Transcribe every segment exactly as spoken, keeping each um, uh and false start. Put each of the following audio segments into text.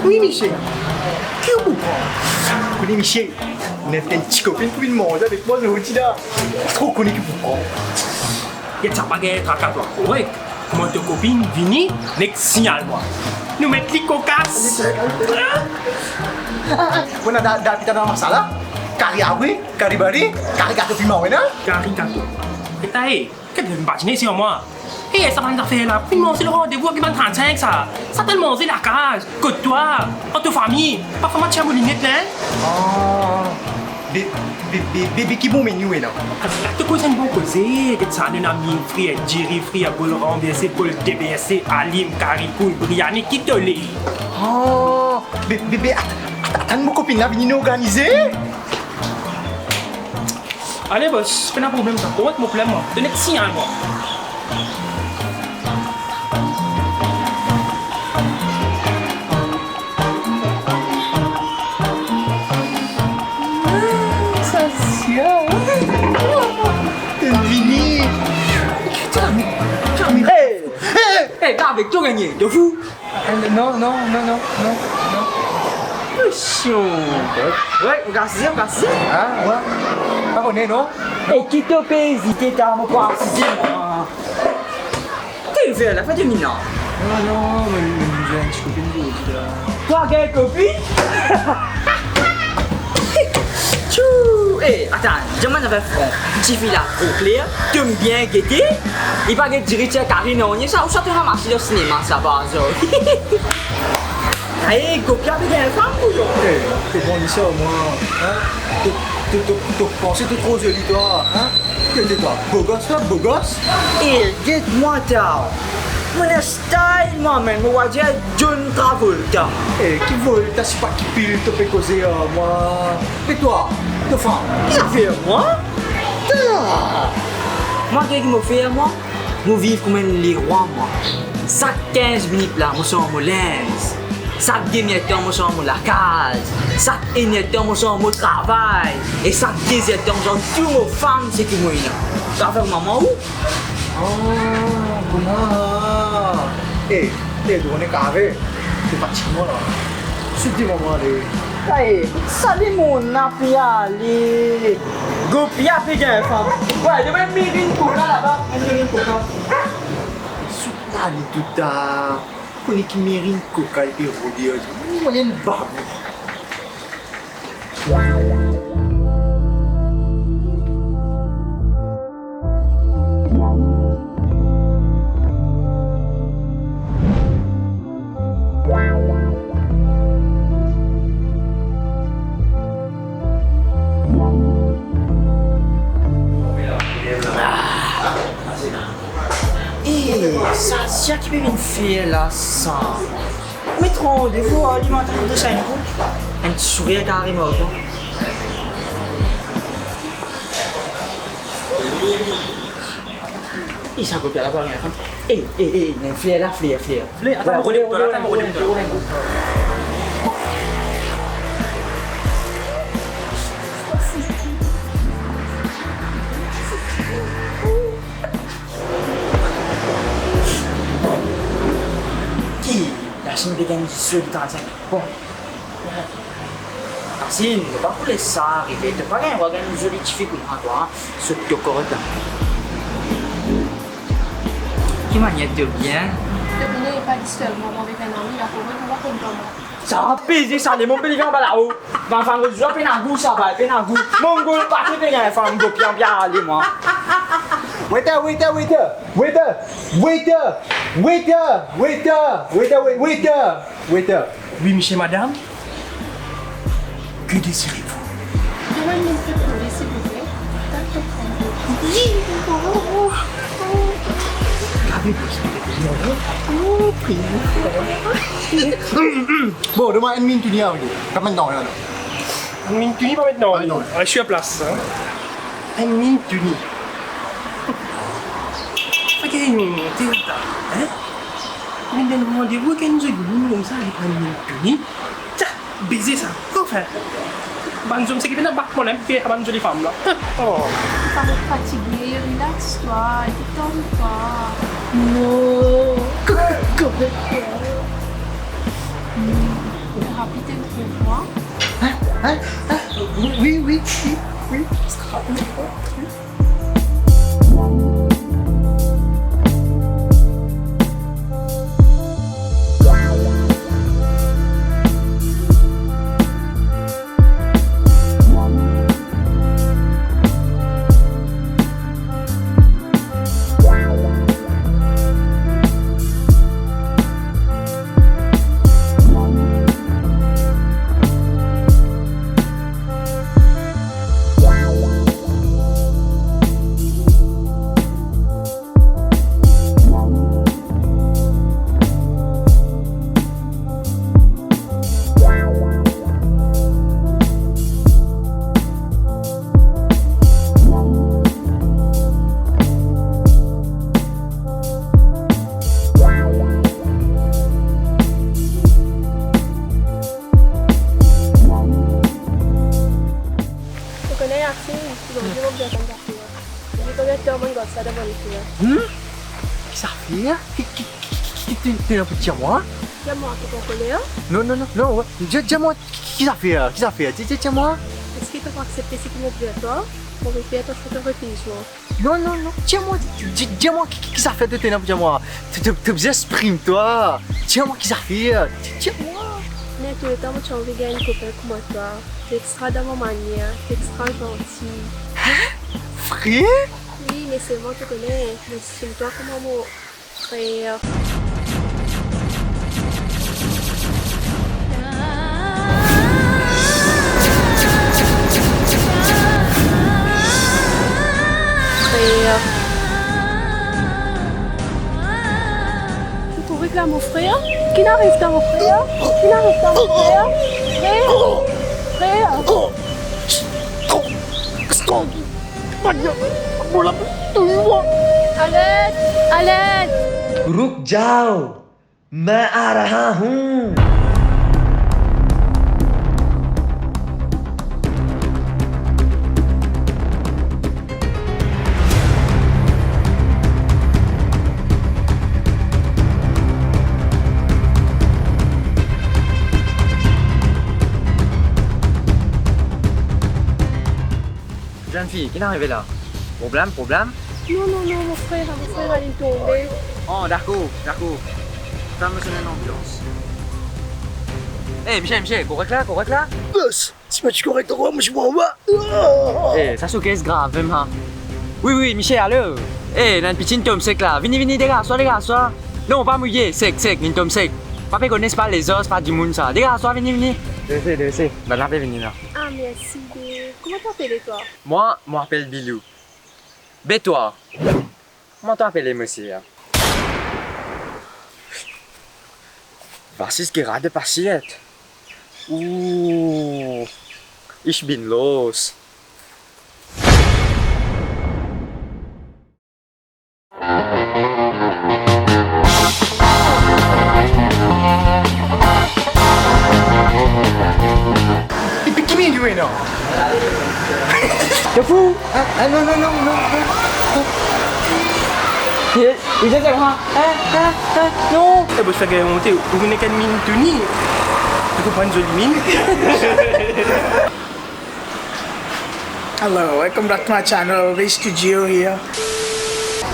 Wi, misie. Ki ou pou pran? Kone misie, ena enn ti kopinn pou vinn manze avek mwa zordi la. Tro kone ki pou pran. Get sa, pa gagn traka twa, korek? Kouma to kopinn vini, nek signal mwa. Nou met li kokas. Bon, da, da, pita dan masala. Kari awi, kari bari, kari gato piman, wi, non? Kari gato. Eta, e, ki to imazine si mwa? E, sa bann zafer la, finn manze le randevou avek bann trannsink sa. Sa to al manze lakaz, kot twa, an to fami. Pa fer mwa tir mo linet la, en? Ah. Be, be, be, be, be, ki bon meni ou ena? To koz enn bon koze, get sa, nou ena mil frir, diri frir, bol ranverse, bol deverse, alim, kari poul, briani, ki to le? Ah, be, be, be, at-, at-, atann mo kopinn la vini, nou organize. Ale bos, pena problem sa. Korek, mo problem mwa. To nek signal mwa. Sa sia. Vini. Hey! Hey, hey, hey, ta avek to gagne, to fou? Eh, non, non, non, non, non, non. Attention. Ouais, ou gasize, ou gasize. Ah, ouais. Pa kone, non? E ki to pe ezite, ta mo pou asize, mwa. Ki fer la, fer de mina. Non, non, me, me, me, enn ti kopinn pou ou, la. Twa gagn kopinn? Tchou! Eh, atann, dir mwa enn zafer fran. Tifi la tro kler, to bien gete. Li pa get diri, ti kari, nanye sa, ou sa to ramas li dan sinema sa, par azar. Aye, Gopia pe gagn fam, bouyon. Eh, to bon, li sa, mwa, hein? To, to, to, to panse to tro zoli, twa, hein? Gete twa, bogos twa, bogos. Eh, get mwa ta. Mo ena style mwa, man, mo wadir John Travolta. Eh, ki Volta, sipa ki pil to pe koze ar mwa. E twa, to fam? Ki zafer mwa? Ta! Mwa, ki mo fer mwa? Mo viv kouma enn lerwa, mwa. Sak kinz minit la, mo sanz mo linz. Sak demi-ertan, mo sanz mo lakaz. Sak enn-ertan, mo sanz mo travay. E sak de-z-ertan, mo sanz tou mo fam, seki mo ena. Travay mama ou? Ah, kouma? Eh, eh, drone kave. Se fatig mwa la. Sou de moman ale. Aye, sali mona pe ale. Gopia pe gagn fam. Wey, demann Mirin Koka laba, Mirin Koka. Sou ale touta. Kone ki Mirin Koka epi Rode, mo enn babou. Eh, sa sia ki pe vinn fer la sa? Met randevou ar li, mo atann de sa enn kou. Enn ti sourir karem ar twa. E sa Gopia la, pa gagn fam. Eh, eh, eh, fler la, fler, fler. Fler, atann mo rod, atann mo rod. Ki? Yasmine pe gagn zoli trannsink. Bon. Yasmine, mo pa pou les sa arive. To pa gagn, va gagn zoli tifi kouma twa, sot to kor la. Ki manier to bien? To kone, pa disturb mwa, mo avek enn ami, la, pou mwa, pou mwa konn pa mwa. Sa peze sa, lemond pe leve anba lao. Bann fam ozordi pena gou, sa va, pena gou. Mongol, pa pe gagn fam, Gopia, bien ale, mwa. Waiter, waiter, waiter. Waiter, waiter, waiter, waiter, waiter, waiter, waiter. Wi, misie, madam. Que désirez-vous? Donn mwa enn peti koule, silvouple. Wi. Bon, donn mwa enn mintuni, wi. Kouma non, non, non. Enn mintuni, pa mintnan. Ah, non. Ah, je suis à place, hein. Enn mintuni. Ok, nou monte la, hein? Vinn donn randevou ek enn zoli moun koumsa, li pran enn mintuni. Tia, beze sa. Anfin. Bann zom seki pena bat mwa la, enpe bann zoli fam la. Oh. Fam fatige, relax twa, detann twa. Non. Korek. Hmm. Rapid enn pou mwa. Hein? Hein? Hein? Oui, oui, oui, oui, oui. To kone Yasmine, zordi mo bizin tann zafer. Depi konbien tan mo gard sa dan mo lespri la? Hmm? Ki zafer? Ki, ki, ki, ki, ki to, to ena pou dir mwa? Dir mwa, to an koler? Non, non, non, non, wi. Dir, dir mwa, ki, ki zafer? Ki zafer? Dir, dir, dir mwa. Eski to pou aksepte seki mo dir twa? Mo pe fer twa, twa refiz mwa. Non, non, non. Dir mwa, dir, dir, dir mwa ki, ki, ki zafer to, to ena pou dir mwa. To, to, to bizin exprim twa. Dir mwa ki zafer. Dir, dir mwa. Me toultan mo ti anvi gagn enn kopin kouma twa. Extra dan mo manier, extra zanti. Hein? Vre? Wi, me selman to kone, mo estim twa kouma mo frer. Frer. Ou korek la, mo frer? Ki'nn ariv twa, mo frer? Ki'nn ariv twa, mo frer? Frer? Frer? Alert! Alert! रुक जाओ, मैं आ रहा हूँ। Zennfi, ki'nn arive la? Problem, problem? Non, non, non, mo frer, mo frer, li tonbe. Oh, dakor, dakor. Fer mo sonn lanbilans. Eh, misie, misie, korek la, korek la? Bos, si pa ti korek ankor, mo ti pran anba. Eh, sa so kes grav mem, ha. Wi, wi, misie, alo. Eh, ena enn piti inn tom sek la. Vini, vini, degaze twa, degaze twa. Non, pa mouye, sek, sek, inn tom sek. Pa pe kone, se pa lezar, se pa dimoun sa. Degaze twa, vini, vini. Drese, drese. Bann la pe vini la. Ah, mersi, be. Kouma to apele twa? Mwa, mo apel Bilou. Be twa, kouma to apele, mosie? Was ist gerade passiert? Uh, ich bin los. Epi ki minn ena? To fou? Ah, ah, non, non, non, non, non. Eh, eh, ah, ah, ah, non. Eh, bos, fer gagn monte, ou vinn ek enn minn touni. Ou konpran, zoli minn. Hello, welcome back to my channel, V Studio here.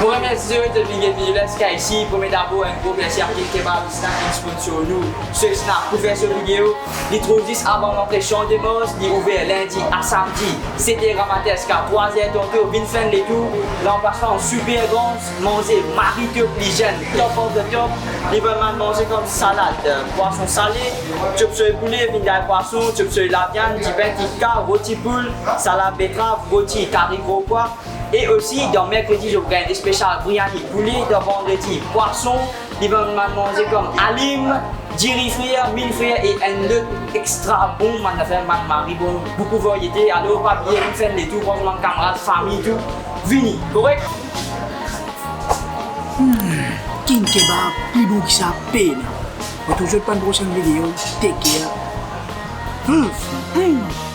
Mo remersie zot, zot vinn get vini ziska isi. Premie dabor, enn gro mersi a King Kebab Snack ki sponsor nou. Se snack pou fer so video, li trouv zis avan lantre Champ de Mars, li ouver lindi a samdi, set er gramatin ziska trwa er tanto. Vinn fer enn letour, lanplasman super gran, manze mari top, lizenn top of the top. Li vann bann manze kom salad, pwason sale, chop suey poule, vinn gagn pwason, chop suey laviann, dipin, tika, roti poul, salad betrav, roti kari gro pwa. E osi, dan merkredi, zot pou gagn spesial briani poule, dan vandredi, pwason, li vann bann manze kom alim, diri frir, mil frir e enn lot extra bon, bann zafer bann mari bon, boukou variete. Alor, pa bliye vinn fer enn letour, pran bann kamarad, fami tou, vini, korek? Hmm, King Kebab, pli bon ki sa, pena. Retrouv zot pou enn prosenn video, take care. Hmm, hmm.